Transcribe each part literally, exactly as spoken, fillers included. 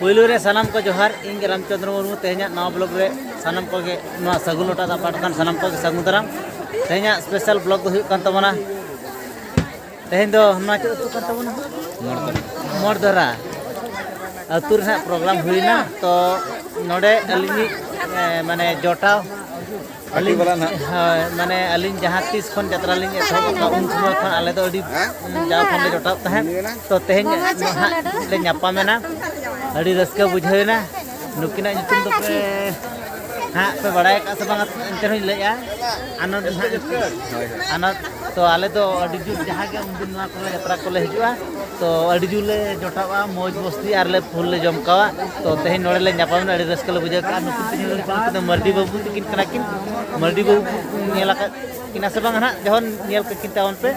ᱯᱳᱭᱞᱳ ᱨᱮ ᱥᱟᱱᱟᱢ ᱠᱚ ᱡᱚᱦᱟᱨ, ᱤᱧ ᱜᱮ ᱨᱟᱢᱪᱚᱸᱫᱽᱨᱚ ᱢᱩᱨᱢᱩ᱾ ᱛᱮᱦᱮᱧᱟᱜ ᱱᱟᱣᱟ ᱵᱞᱚᱜ ᱨᱮ ᱥᱟᱱᱟᱢ ᱠᱚᱜᱮ, ᱱᱚᱣᱟ ᱥᱟᱹᱜᱩᱱ ᱞᱚᱴᱟ ᱫᱟᱜ ᱯᱟᱦᱴᱟ ᱠᱷᱚᱱ ᱥᱟᱱᱟᱢ ᱠᱚᱜᱮ ᱥᱟᱹᱜᱩᱱ ᱫᱟᱨᱟᱢ᱾ ᱛᱮᱦᱮᱧᱟᱜ ᱥᱯᱮᱥᱟᱞ ᱵᱞᱚᱜ ᱫᱚ ᱦᱩᱭᱩᱜ ᱠᱟᱱ ᱛᱟᱵᱚᱱᱟ, ᱛᱮᱦᱮᱧ ᱫᱚ ᱱᱚᱣᱟ ᱪᱮᱫ ᱟᱹᱛᱩ ᱠᱟᱱ ᱛᱟᱵᱚᱱᱟ? ᱢᱚᱲᱫᱚᱨᱟ ᱟᱹᱛᱩ ᱨᱮ ᱱᱟᱦᱟᱜ ᱯᱨᱳᱜᱨᱟᱢ ᱦᱩᱭᱱᱟ᱾ ᱛᱚ ᱱᱚᱰᱮ ᱟᱹᱞᱤᱧᱤᱡ, ᱮ, ᱢᱟᱱᱮ ᱡᱚᱴᱟᱣ, ᱟᱹᱞᱤᱧ, ᱦᱳᱭ, ᱢᱟᱱᱮ ᱟᱹᱞᱤᱧ ᱡᱟᱦᱟᱸ ᱛᱤᱥ ᱠᱷᱚᱱ ᱡᱟᱛᱨᱟ ᱞᱤᱧ ᱮᱛᱚᱦᱚᱵ ᱟᱠᱟᱫ, ᱩᱱ ᱥᱚᱢᱚᱭ ᱠᱷᱚᱱ ᱟᱞᱮ ᱫᱚ ᱟᱹᱰᱤ ᱡᱟᱣ ᱠᱷᱚᱱ ᱞᱮ ᱡᱚᱴᱟᱣ ᱛᱟᱦᱮᱸᱫ᱾ ᱛᱚ ᱛᱮᱦᱮᱧ ᱱᱟᱦᱟᱜ ᱞᱮ ᱧᱟᱯᱟᱢᱮᱱᱟ, ᱟᱹᱰᱤ ᱨᱟᱹᱥᱠᱟᱹ ᱵᱩᱡᱷᱟᱹᱣᱮᱱᱟ᱾ ᱱᱩᱠᱤᱱᱟᱜ ᱧᱩᱛᱩᱢ ᱫᱚᱯᱮ ᱦᱟᱸᱜ ᱯᱮ ᱵᱟᱲᱟᱭ ᱟᱠᱟᱫ ᱥᱮ ᱵᱟᱝ, ᱮᱱᱛᱮ ᱨᱮᱦᱚᱸᱧ ᱞᱟᱹᱭᱮᱜᱼᱟ, ᱟᱱᱚᱱᱫ ᱱᱟᱦᱟᱜ᱾ ᱟᱱᱚᱱᱫ᱾ ᱛᱚ ᱟᱞᱮ ᱫᱚ ᱟᱹᱰᱤ ᱡᱳᱨ ᱡᱟᱦᱟᱸ ᱜᱮ ᱩᱱᱫᱤᱱ ᱱᱚᱣᱟ ᱠᱚᱨᱮ ᱡᱟᱛᱨᱟ ᱠᱚᱞᱮ ᱦᱤᱡᱩᱜᱼᱟ, ᱛᱚ ᱟᱹᱰᱤ ᱡᱳᱨ ᱞᱮ ᱡᱚᱴᱟᱜᱼᱟ, ᱢᱚᱡᱽ ᱢᱚᱥᱛᱤ ᱟᱨ ᱞᱮ ᱯᱷᱩᱞ ᱞᱮ ᱡᱚᱢ ᱠᱟᱣᱟ᱾ ᱛᱚ ᱛᱮᱦᱮᱧ ᱱᱚᱰᱮ ᱞᱮ ᱧᱟᱯᱟᱢ ᱮᱱᱟ, ᱟᱹᱰᱤ ᱨᱟᱹᱥᱠᱟᱹ ᱞᱮ ᱵᱩᱡᱷᱟᱹᱣ ᱠᱮᱫᱼᱟ᱾ ᱱᱩᱠᱤᱱ ᱛᱮᱜᱮ ᱞᱮ ᱧᱟᱯᱟᱢ ᱠᱮᱫᱟ, ᱢᱟᱹᱨᱰᱤ ᱵᱟᱹᱵᱩ ᱛᱟᱹᱠᱤᱱ ᱠᱟᱱᱟ ᱠᱤᱱ᱾ ᱢᱟᱹᱨᱰᱤ ᱵᱟᱹᱵᱩ ᱧᱮᱞ ᱟᱠᱟᱫ ᱠᱤᱱᱟ ᱥᱮ ᱵᱟᱝ ᱱᱟᱦᱟᱜ, ᱡᱚᱠᱷᱚᱱ ᱧᱮᱞ ᱠᱟᱹᱠᱤᱱ ᱛᱟᱵᱚᱱ ᱯᱮ,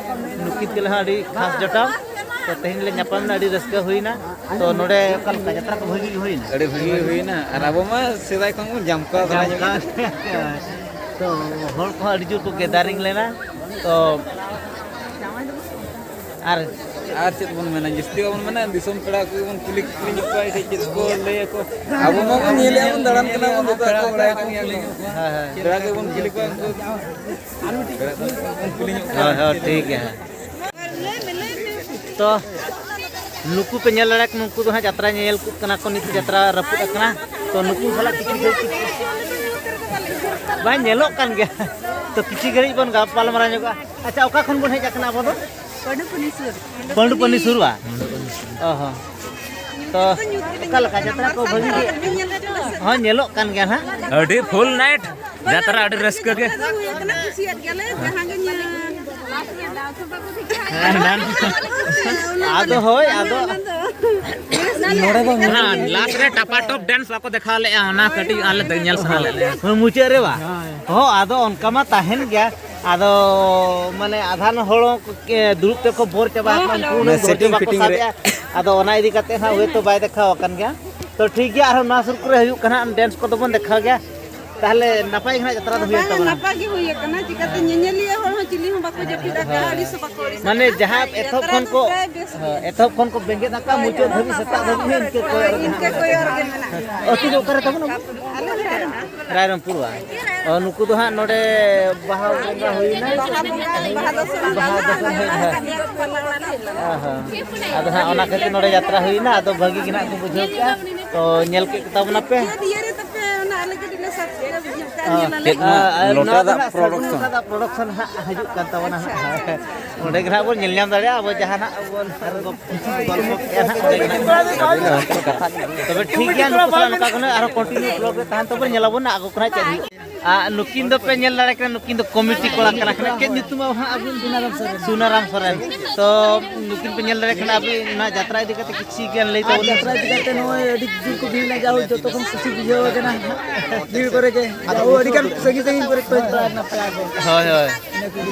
ᱱᱩᱠᱤᱱ ᱛᱮᱞᱮ ᱦᱚᱸ ᱟᱹᱰᱤ ᱠᱷᱟᱥ ᱡᱚᱴᱟᱣ᱾ ᱛᱚ ᱛᱮᱦᱮᱧ ᱞᱮ ᱧᱟᱯᱟᱢ ᱮᱱᱟ, ᱟᱹᱰᱤ ᱨᱟᱹᱥᱠᱟᱹ ᱦᱩᱭᱱᱟ᱾ ᱛᱚ ᱱᱚᱰᱮ ᱚᱠᱟ ᱞᱮᱠᱟ ᱡᱟᱛᱨᱟ ᱠᱚ ᱵᱷᱟᱹᱜᱤ ᱜᱮ ᱦᱩᱭᱱᱟ? ᱟᱹᱰᱤ ᱵᱷᱟᱹᱜᱤ ᱜᱮ ᱦᱩᱭᱱᱟ, ᱟᱨ ᱟᱵᱚ ᱢᱟ ᱥᱮᱫᱟᱭ ᱠᱷᱚᱱ ᱵᱚᱱ ᱡᱟᱢᱠᱟᱣ ᱫᱷᱟᱨᱟ ᱧᱚᱜ ᱜᱮᱭᱟ᱾ ᱛᱚ ᱦᱚᱲ ᱠᱚᱦᱚᱸ ᱟᱹᱰᱤ ᱡᱳᱨ ᱠᱚ ᱜᱮᱫᱟᱨᱤᱝ ᱞᱮᱱᱟ᱾ ᱛᱚ ᱟᱨ ᱟᱨ ᱪᱮᱫ ᱵᱚᱱ ᱢᱮᱱᱟ, ᱡᱟᱹᱥᱛᱤ ᱵᱟᱵᱚᱱ ᱢᱮᱱᱟ, ᱫᱤᱥᱚᱢ ᱯᱮᱲᱟ ᱠᱚᱜᱮ ᱵᱚᱱ ᱠᱩᱞᱤ ᱠᱩᱯᱞᱤ ᱧᱚᱜ ᱠᱚᱣᱟ, ᱪᱮᱫ ᱪᱮᱫ ᱠᱚ ᱞᱟᱹᱭ ᱟᱠᱚ᱾ ᱟᱵᱚ ᱢᱟᱵᱚᱱ ᱧᱮᱞᱮᱫᱼᱟ, ᱵᱚᱱ ᱫᱟᱬᱟᱱ ᱠᱟᱱᱟ ᱵᱚᱱ, ᱡᱚᱛᱚ ᱠᱚ ᱵᱟᱲᱟᱭ ᱠᱚ ᱠᱩᱞᱤ ᱧᱚᱜ ᱠᱚᱣᱟ᱾ ᱦᱳᱭ, ᱦᱳᱭ᱾ ᱯᱮᱲᱟ ᱠᱚᱵᱚᱱ ᱠᱩᱞᱤ ᱠᱚᱣᱟ, ᱩᱱᱠᱩ ᱯᱮᱲᱟ ᱠᱚᱵᱚᱱ ᱠᱩᱞᱤ ᱧᱚᱜ ᱠᱚᱣᱟ᱾ ᱦᱳᱭ, ᱦᱳᱭ, ᱴᱷᱤᱠ ᱜᱮᱭᱟ᱾ ᱛᱚ ᱱᱩᱠᱩ ᱯᱮ ᱧᱮᱞ ᱫᱟᱲᱮᱭᱟᱠᱚ ᱠᱟᱱᱟ, ᱱᱩᱠᱩ ᱫᱚ ᱦᱟᱸᱜ ᱡᱟᱛᱨᱟ ᱧᱮᱧᱮᱞ ᱠᱚ ᱠᱟᱱᱟ ᱠᱚ, ᱱᱤᱛ ᱡᱟᱛᱨᱟ ᱨᱟᱹᱯᱩᱫ ᱟᱠᱟᱱᱟ᱾ ᱛᱚ ᱱᱩᱠᱩ ᱥᱟᱞᱟᱜ ᱠᱤᱪᱷᱩ ᱜᱷᱟᱹᱲᱤᱡ, ᱵᱟᱝ ᱧᱮᱞᱚᱜ ᱠᱟᱱ ᱜᱮᱭᱟ᱾ ᱛᱚ ᱠᱤᱪᱷᱩ ᱜᱷᱟᱹᱲᱤᱡ ᱵᱚᱱ ᱜᱟᱯᱟᱞ ᱢᱟᱨᱟᱣ ᱧᱚᱜᱚᱜᱼᱟ᱾ ᱟᱪᱪᱷᱟ, ᱚᱠᱟ ᱠᱷᱚᱱ ᱵᱚᱱ ᱦᱮᱡ ᱟᱠᱟᱱᱟ ᱟᱵᱚ ᱫᱚ? ᱯᱟᱹᱰᱩᱯᱟᱹᱱᱤ ᱥᱩᱨ᱾ ᱯᱟᱹᱰᱩᱯᱟᱹᱱᱤ ᱥᱩᱨ ᱵᱟ? ᱚ ᱦᱚᱸ᱾ ᱛᱚ ᱚᱠᱟ ᱞᱮᱠᱟ ᱡᱟᱛᱨᱟ ᱠᱚ ᱵᱷᱟᱹᱜᱤ ᱜᱮ? ᱦᱚᱸ, ᱧᱮᱞᱚᱜ ᱠᱟᱱ ᱜᱮᱭᱟ ᱱᱟᱦᱟᱜ᱾ ᱟᱹᱰᱤ ᱯᱷᱩᱞ ᱱᱟᱭᱤᱴ ᱡᱟᱛᱨᱟ, ᱟᱹᱰᱤ ᱨᱟᱹᱥᱠᱟᱹ ᱜᱮ᱾ ᱦᱩᱭ ᱟᱠᱟᱱᱟ, ᱠᱩᱥᱤᱭᱟᱜ ᱜᱮᱭᱟᱞᱮ, ᱡᱟᱦᱟᱸ ᱜᱮ ᱧᱮᱞ᱾ ᱟᱫᱚ ᱦᱳᱭ, ᱟᱫᱚ ᱱᱚᱰᱮ ᱫᱚ ᱦᱮᱸ, ᱞᱟᱥᱴ ᱨᱮ ᱴᱟᱯᱟ ᱴᱚᱯ ᱰᱮᱱᱥ ᱵᱟᱠᱚ ᱫᱮᱠᱷᱟᱣ ᱞᱮᱫᱼᱟ, ᱚᱱᱟ ᱠᱟᱹᱴᱤᱡ ᱟᱞᱮ ᱫᱚ ᱧᱮᱞ ᱥᱟᱱᱟ ᱞᱮᱫ ᱞᱮᱭᱟ᱾ ᱦᱳᱭ, ᱢᱩᱪᱟᱹᱫ ᱨᱮ ᱵᱟ? ᱦᱳᱭ᱾ ᱦᱚᱸ, ᱟᱫᱚ ᱚᱱᱠᱟ ᱢᱟ ᱛᱟᱦᱮᱱ ᱜᱮᱭᱟ᱾ ᱟᱫᱚ ᱢᱟᱱᱮ ᱟᱫᱷᱟᱱ ᱦᱚᱲ ᱠᱮ ᱫᱩᱲᱩᱵ ᱛᱮᱠᱚ ᱵᱳᱨ ᱪᱟᱵᱟ ᱟᱠᱟᱱᱟ, ᱩᱱᱠᱩ ᱦᱩᱱᱟᱹᱝ ᱚᱱᱟ ᱫᱷᱳᱨᱡᱚ setting ᱵᱟᱠᱚ fitting ᱨᱮ᱾ ᱥᱟᱵᱮᱜᱼᱟ᱾ ᱟᱫᱚ ᱚᱱᱟ ᱤᱫᱤ ᱠᱟᱛᱮ ᱦᱟᱸᱜ ᱦᱳᱭᱛᱳ ᱵᱟᱭ ᱫᱮᱠᱷᱟᱣ ᱟᱠᱟᱱ ᱜᱮᱭᱟ᱾ ᱛᱚ ᱴᱷᱤᱠ ᱜᱮᱭᱟ, ᱟᱨᱦᱚᱸ ᱱᱚᱣᱟ ᱥᱩᱨ ᱠᱚᱨᱮ ᱦᱩᱭᱩᱜ ᱠᱟᱱᱟ, ᱰᱮᱱᱥ ᱠᱚᱫᱚ ᱵᱚᱱ ᱫᱮᱠᱷᱟᱣ ᱜᱮᱭᱟ᱾ ᱛᱟᱦᱚᱞᱮ ᱱᱟᱯᱟᱭ ᱜᱮ ᱱᱟᱜ ᱡᱟᱛᱨᱟ ᱫᱚ ᱦᱩᱭᱮᱱ ᱛᱟᱵᱚᱱᱟ᱾ ᱱᱟᱯᱟᱭ ᱜᱮ ᱦᱩᱭ ᱟᱠᱟᱱᱟ, ᱪᱤᱠᱟᱹᱛᱮ ᱧᱮᱧᱮᱞᱤᱭᱟᱹ ᱦᱚᱲ ᱦᱚᱸ ᱪᱤᱞᱤ ᱦᱚᱸ ᱵᱟᱠᱚ ᱡᱟᱹᱯᱤᱫ ᱟᱠᱟᱫᱼᱟ, ᱟᱹᱲᱤᱥ ᱦᱚᱸ ᱵᱟᱠᱚ ᱟᱹᱲᱤᱥ ᱢᱟᱱᱮ ᱟᱠᱟᱫᱼᱟ᱾ ᱡᱟᱦᱟᱸ ᱮᱛᱚᱦᱚᱵ ᱡᱟᱛᱨᱟ ᱠᱷᱚᱱ ᱫᱚ ᱠᱚ, ᱯᱨᱟᱭ ᱵᱮᱥ ᱦᱮᱸ, ᱜᱮ᱾ ᱮᱛᱚᱦᱚᱵ ᱠᱷᱚᱱ ᱠᱚ ᱵᱮᱸᱜᱮᱫ ᱟᱠᱟᱫ, ᱦᱳᱭ, ᱢᱩᱪᱟᱹᱫ ᱫᱷᱟᱹᱵᱤᱡ ᱥᱮᱛᱟᱜ ᱫᱷᱟᱹᱵᱤᱡ ᱦᱚᱸ ᱤᱱᱠᱟᱹ ᱠᱚ ᱦᱳᱭ, ᱤᱱᱠᱟᱹ ᱠᱚᱭᱚᱜ ᱨᱮᱜᱮ ᱢᱮᱱᱟᱜ ᱞᱮᱭᱟ᱾ ᱟᱹᱛᱩ ᱫᱚ ᱚᱠᱟᱨᱮ ᱛᱟᱵᱚᱱ ᱟᱵᱚ? ᱟᱞᱮ ᱫᱚ ᱨᱟᱭᱨᱚᱝᱯᱩᱨ᱾ ᱨᱟᱭᱨᱚᱝᱯᱩᱨ ᱵᱟᱝ? ᱚ, ᱱᱩᱠᱩ ᱫᱚ ᱦᱟᱸᱜ ᱱᱚᱰᱮ ᱵᱟᱦᱟ ᱵᱚᱸᱜᱟ ᱦᱩᱭᱱᱟ᱾ ᱵᱟᱦᱟ ᱵᱚᱸᱜᱟ, ᱵᱟᱦᱟ ᱫᱚᱥᱟᱨ ᱵᱟᱦᱟ ᱦᱤᱞᱳᱜ ᱫᱚᱥᱟᱨ ᱟᱨ ᱦᱤᱞᱳᱜ᱾ ᱵᱟᱦᱟ ᱫᱚᱥᱟᱨ ᱦᱤᱞᱳᱜ᱾ ᱚ ᱦᱚᱸ᱾ ᱟᱫᱚ ᱦᱟᱸᱜ ᱚᱱᱟ ᱠᱷᱟᱹᱛᱤᱨ ᱱᱚᱰᱮ ᱡᱟᱛᱨᱟ ᱦᱩᱭᱱᱟ, ᱟᱫᱚ ᱵᱷᱟᱹᱜᱤ ᱜᱮ ᱱᱟᱜ ᱠᱚ ᱵᱩᱡᱷᱟᱹᱣ ᱠᱮᱜᱼᱟ᱾ ᱛᱚ ᱧᱮᱞ ᱠᱮᱫ ᱠᱚ ᱛᱟᱵᱚᱱᱟ ᱯᱮ᱾ ᱢᱩᱪᱟᱹᱫ ᱤᱭᱟᱹ ᱨᱮ ᱛᱟᱯᱮ ᱚᱱᱟ ᱟᱞᱮ ᱠᱟᱹᱴᱤᱡ ᱞᱮ ᱥᱟᱨᱯᱨᱟᱭᱤᱡᱽ ᱧᱚᱜ ᱠᱟᱜᱼᱟ, ᱧᱮᱞ ᱟᱞᱮ᱾ ᱪᱮᱫ ᱱᱚᱣᱟ ᱟᱨ ᱞᱚᱴᱟ ᱱᱚᱣᱟ ᱫᱚ ᱫᱟᱜ ᱱᱟᱜ ᱥᱟᱹᱜᱩᱱ production? ᱞᱚᱴᱟ ᱫᱟᱜ production ᱦᱟᱸᱜ ᱦᱤᱡᱩᱜ ᱠᱟᱱ ᱛᱟᱵᱚᱱᱟ ᱦᱟᱸᱜ᱾ ᱟᱪᱪᱷᱟ, ᱟᱪᱪᱷᱟ᱾ ᱚᱸᱰᱮ ᱜᱮ ᱱᱟᱜ ᱵᱚᱱ ᱧᱮᱞ ᱧᱟᱢ ᱫᱟᱲᱮᱭᱟᱜᱼᱟ, ᱟᱵᱚ ᱡᱟᱦᱟᱸ ᱱᱟᱜ ᱵᱚᱱ ᱜᱚᱞᱯᱚ ᱠᱮᱜᱼᱟ ᱱᱟᱜ, ᱚᱸᱰᱮ ᱜᱮ ᱱᱟᱜ᱾ ᱛᱚᱵᱮ ᱴᱷᱤᱠ ᱜᱮᱭᱟ, ᱱᱩᱠᱩ ᱥᱟᱞᱟᱜ ᱱᱚᱝᱠᱟ ᱜᱮ ᱱᱟᱜ ᱟᱨᱦᱚᱸ continue vlog ᱨᱮ ᱛᱟᱦᱮᱱ ᱛᱟᱵᱚᱱ, ᱧᱮᱞᱟᱵᱚᱱ ᱱᱟᱜ ᱟᱠᱚ ᱠᱚ ᱱᱟᱜ ᱪᱮᱫ ᱦᱩᱭᱩᱜᱼᱟ᱾ ᱟᱨ ᱱᱩᱠᱤᱱ ᱫᱚᱯᱮ ᱧᱮᱞ ᱫᱟᱲᱮ ᱠᱟᱱᱟ, ᱱᱩᱠᱤᱱ ᱫᱚ committee ᱠᱚᱲᱟ ᱠᱟᱱᱟ ᱠᱤᱱ᱾ ᱪᱮᱫ ᱧᱩᱛᱩᱢ ᱦᱟᱸᱜ ᱟᱹᱵᱤᱱ? ᱥᱩᱱᱟᱨᱟᱢ ᱥᱚᱨᱮᱱ᱾ ᱥᱩᱱᱟᱨᱟᱢ ᱥᱚᱨᱮᱱ᱾ ᱛᱚ ᱱᱩᱠᱤᱱ ᱯᱮ ᱧᱮᱞ ᱫᱟᱲᱮ ᱠᱟᱱᱟ, ᱟᱹᱵᱤᱱ ᱱᱚᱣᱟ ᱡᱟᱛᱨᱟ ᱤᱫᱤ ᱠᱟᱛᱮ ᱠᱤᱪᱷᱩ ᱜᱟᱱ ᱞᱟᱹᱭ ᱟᱨ ᱛᱟᱵᱚᱱ ᱡᱟᱛᱨᱟ ᱵᱤᱱ᱾ ᱤᱫᱤ ᱠᱟᱛᱮ ᱱᱚᱜᱼᱚᱭ ᱟᱹᱰᱤ ᱡᱳᱨ ᱠᱚ ᱵᱷᱤᱲ ᱞᱮᱱᱟ, ᱡᱟ ᱦᱳᱭ ᱡᱚᱛᱚ ᱠᱷᱚᱱ ᱠᱩᱥᱤ ᱵᱩᱡᱷᱟᱹᱣ ᱠᱟᱱᱟ᱾ ᱵᱷᱤᱲ ᱠᱚᱨᱮ ᱜᱮ, ᱡᱟ ᱦᱳᱭ ᱟᱹᱰᱤ ᱜᱟᱱ ᱥᱟᱺᱜᱤᱧ ᱥᱟᱺᱜᱤᱧ ᱠᱚᱨᱮ ᱠᱚ ᱦᱮᱡ ᱵᱟᱲᱟ ᱞᱮᱱᱟ ᱯᱮᱲᱟ ᱠᱚ᱾ ᱦᱳᱭ, ᱦᱳᱭ᱾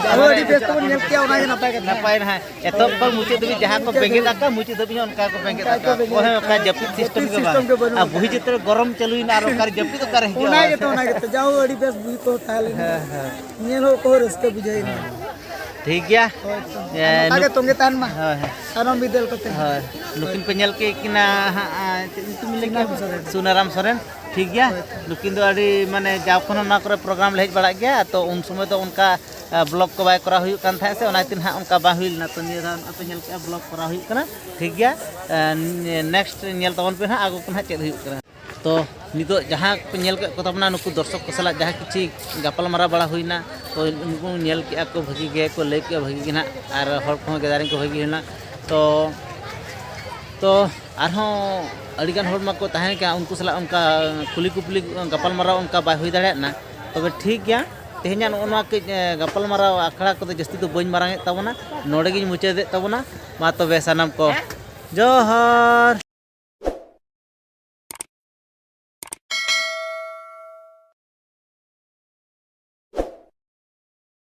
ᱡᱟ ᱦᱳᱭ ᱟᱹᱰᱤ ᱵᱮᱥ ᱛᱮᱵᱚᱱ ᱧᱮᱞ ᱠᱮᱜᱼᱟ, ᱚᱱᱟ ᱜᱮ ᱱᱟᱯᱟᱭ ᱠᱟᱛᱷᱟ᱾ ᱱᱟᱯᱟᱭ ᱱᱟᱦᱟᱜ᱾ ᱮᱛᱚᱦᱚᱵ ᱠᱷᱚᱱ ᱢᱩᱪᱟᱹᱫ ᱫᱷᱟᱹᱵᱤᱡ ᱡᱟᱦᱟᱸ ᱠᱚ ᱵᱮᱸᱜᱮᱫ ᱟᱠᱟᱫ, ᱢᱩᱪᱟᱹᱫ ᱫᱷᱟᱹᱵᱤᱡ ᱦᱚᱸ ᱚᱱᱠᱟ ᱠᱚ ᱵᱮᱸᱜᱮᱫ ᱟᱠᱟᱫ᱾ ᱚᱠᱚᱭ ᱦᱚᱸ ᱚᱱᱠᱟ ᱡᱟᱹᱯᱤᱫ system ᱜᱮ ᱵᱟᱹᱱᱩᱜᱼᱟ᱾ ᱟᱨ ᱵᱩᱦᱤ ᱡᱟᱹᱛᱤ ᱨᱮ ᱜᱚᱨᱚᱢ ᱪᱟᱹᱞᱩᱭᱮᱱᱟ, ᱟᱨ ᱚᱠᱟᱨᱮ ᱡᱟᱹᱯᱤᱫ ᱚᱠᱟᱨᱮ ᱦᱤᱡᱩᱜᱼᱟ? ᱚᱱᱟ ᱜᱮᱛᱚ, ᱚᱱᱟ ᱜᱮᱛᱚ, ᱡᱟ ᱦᱳᱭ ᱟᱹᱰᱤ ᱵᱮᱥ ᱵᱩᱦᱤ ᱠᱚ ᱛᱟᱦᱮᱸ ᱞᱮᱱᱟ᱾ ᱦᱮᱸ, ᱦᱮᱸ᱾ ᱧᱮᱞ ᱦᱚᱲ ᱠᱚᱦᱚᱸ ᱨᱟᱹᱥᱠᱟᱹ ᱵᱩᱡᱷᱟᱹᱣ ᱮᱱᱟ᱾ ᱴᱷᱤᱠ ᱜᱮᱭᱟ᱾ ᱦᱳᱭ ᱛᱚ᱾ ᱮ, ᱟᱨ ᱱᱚᱝᱠᱟ ᱜᱮ ᱱᱩᱠ-, ᱛᱚᱸᱜᱮ ᱛᱟᱦᱮᱱ ᱢᱟ᱾ ᱦᱳᱭ, ᱦᱳᱭ᱾ ᱛᱟᱭᱱᱚᱢ ᱵᱤᱫᱟᱹᱞ ᱠᱚᱛᱮ᱾ ᱦᱳᱭ᱾ ᱱᱩᱠᱤᱱ ᱯᱮ ᱧᱮᱞ ᱠᱮᱫ ᱠᱤᱱᱟ ᱦᱟᱸᱜ, ᱟ, ᱪᱮᱫ ᱧᱩᱛᱩᱢ ᱞᱟᱹᱭ ᱠᱮᱫᱟ? ᱥᱩᱱᱟᱨᱟᱢ ᱥᱚᱨᱮᱱ᱾ ᱥᱩᱱᱟᱨᱟᱢ ᱥᱚᱨᱮᱱ᱾ ᱴᱷᱤᱠ ᱜᱮᱭᱟ᱾ ᱦᱳᱭ᱾ ᱱᱩᱠᱤᱱ ᱫᱚ ᱟᱹᱰᱤ, ᱢᱟᱱᱮ, ᱡᱟᱣ ᱠᱷᱚᱱ ᱱᱚᱣᱟ ᱠᱚᱨᱮ program ᱞᱮ ᱦᱮᱡ ᱵᱟᱲᱟᱜ ᱜᱮᱭᱟ, ᱛᱚ ᱩᱱ ᱥᱚᱢᱚᱭ ᱫᱚ ᱚᱱᱠᱟ, ᱟ, vlog ᱠᱚ ᱵᱟᱭ ᱠᱚᱨᱟᱣ ᱦᱩᱭᱩᱜ ᱠᱟᱱ ᱛᱟᱦᱮᱸᱫ ᱥᱮ, ᱚᱱᱟ ᱠᱷᱟᱹᱛᱤᱨ ᱦᱟᱸᱜ ᱚᱱᱠᱟ ᱵᱟᱝ ᱦᱩᱭ ᱞᱮᱱᱟ᱾ ᱛᱚ ᱱᱤᱭᱟᱹ ᱫᱷᱟᱣ ᱱᱚᱜᱼᱚᱭ ᱯᱮ ᱧᱮᱞ ᱠᱮᱫᱼᱟ, vlog ᱠᱚᱨᱟᱣ ᱦᱩᱭᱩᱜ ᱠᱟᱱᱟ᱾ ᱴᱷᱤᱠ ᱜᱮᱭᱟ᱾ ᱮ, next ᱧᱮᱞ ᱛᱟᱵᱚᱱ ᱯᱮ ᱦᱟᱸᱜ, ᱟᱜᱚ ᱠᱚ ᱦᱟᱸᱜ ᱪᱮᱫ ᱦᱩᱭᱩᱜ ᱠᱟᱱᱟ᱾ ᱛᱚ ᱱᱤᱛᱚᱜ ᱡᱟᱦᱟᱸ ᱠᱚ ᱧᱮᱞ ᱠᱮᱫ ᱠᱚ ᱛᱟᱵᱚᱱᱟ, ᱱᱩᱠᱩ ᱫᱚᱨᱥᱚᱠ ᱠᱚ ᱥᱟᱞᱟᱜ ᱡᱟᱦᱟᱸ ᱠᱤᱪᱷᱤ ᱜᱟᱯᱟᱞᱢᱟᱨᱟᱣ ᱵᱟᱲᱟ ᱦᱩᱭᱱᱟ, ᱛᱚ ᱱᱩᱠᱩ ᱧᱮᱞ ᱠᱮᱜᱼᱟ ᱠᱚ, ᱵᱷᱟᱹᱜᱤ ᱜᱮ ᱠᱚ ᱞᱟᱹᱭ ᱠᱮᱜᱼᱟ, ᱵᱷᱟᱹᱜᱤ ᱜᱮ ᱱᱟᱦᱟᱜ, ᱟᱨ ᱦᱚᱲ ᱠᱚᱦᱚᱸ gathering ᱠᱚ ᱵᱷᱟᱹᱜᱤ ᱦᱩᱭᱱᱟ᱾ ᱛᱚ, ᱛᱚ ᱟᱨᱦᱚᱸ ᱟᱹᱰᱤᱜᱟᱱ ᱦᱚᱲ ᱢᱟᱠᱚ ᱛᱟᱦᱮᱸ ᱠᱟᱱ, ᱩᱱᱠᱩ ᱥᱟᱞᱟᱜ ᱚᱱᱠᱟ ᱠᱩᱞᱤ ᱠᱩᱯᱞᱤ ᱜᱟᱯᱟᱞᱢᱟᱨᱟᱣ ᱚᱱᱠᱟ ᱵᱟᱭ ᱦᱩᱭ ᱫᱟᱲᱮᱭᱟᱜ ᱠᱟᱱᱟ᱾ ᱛᱚᱵᱮ ᱴᱷᱤᱠ ᱜᱮᱭᱟ, ᱛᱮᱦᱮᱧᱟᱜ ᱱᱚᱜᱼᱚ ᱱᱚᱣᱟ ᱠᱟᱹᱡ, ᱮ, ᱜᱟᱯᱟᱞᱢᱟᱨᱟᱣ ᱟᱠᱷᱲᱟ ᱠᱚᱫᱚ ᱡᱟᱹᱥᱛᱤ ᱫᱚ ᱵᱟᱹᱧ ᱢᱟᱨᱟᱝ ᱮᱫ ᱛᱟᱵᱚᱱᱟ, ᱱᱚᱰᱮ ᱜᱤᱧ ᱢᱩᱪᱟᱹᱫᱮᱫ ᱛᱟᱵᱚᱱᱟ᱾ ᱢᱟ ᱛᱚᱵᱮ ᱥᱟᱱᱟᱢ ᱠᱚ ᱡᱚᱦᱟᱨ᱾